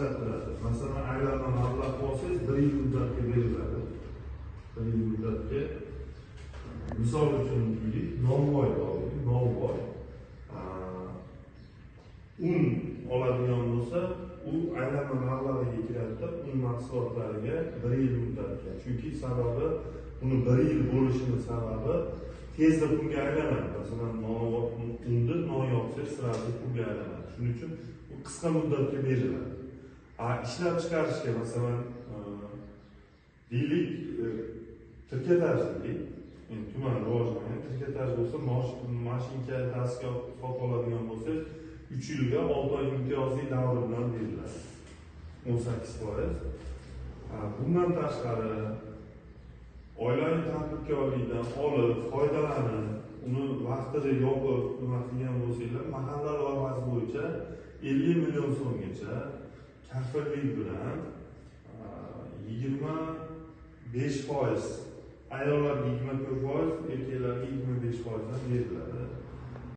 Ajratiladi. Masalan, aylanma mablag' olsangiz, 1 yil muddatga beriladi. 1 yil muddatga. Misol uchun deylik, novvoy olaylik, novvoy. Un oladigan bo'lsa, u aylanma mablag'iga kiradida, un mahsulotlariga 1 yil muddatga. Chunki sababi, uni 1 yil bo'lishini sababi tezda pulga aylanadi. Masalan, unni non yopsangiz, sразу pulga aylanadi. Shuning uchun u qisqa muddatga beriladi. Ishlab chiqarishga, masalan, deylik, trikotaj deylik, endi tuman rivojlangan trikotaj bo'lsa, mashinka, dastgoh sotib oladigan bo'lsangiz, 3 yilga 6 oy imtiyozli davri bilan beriladi. 18%. Bundan tashqari oilaviy tadbirkorlikdan olib, foydalanib, uni vaqtida yopib, nima qilgan bo'lsanglar, mahalla loyihasi bo'yicha 50 million so'mgacha kafillik bilan 25%, ayollarga 24%, erkaklarga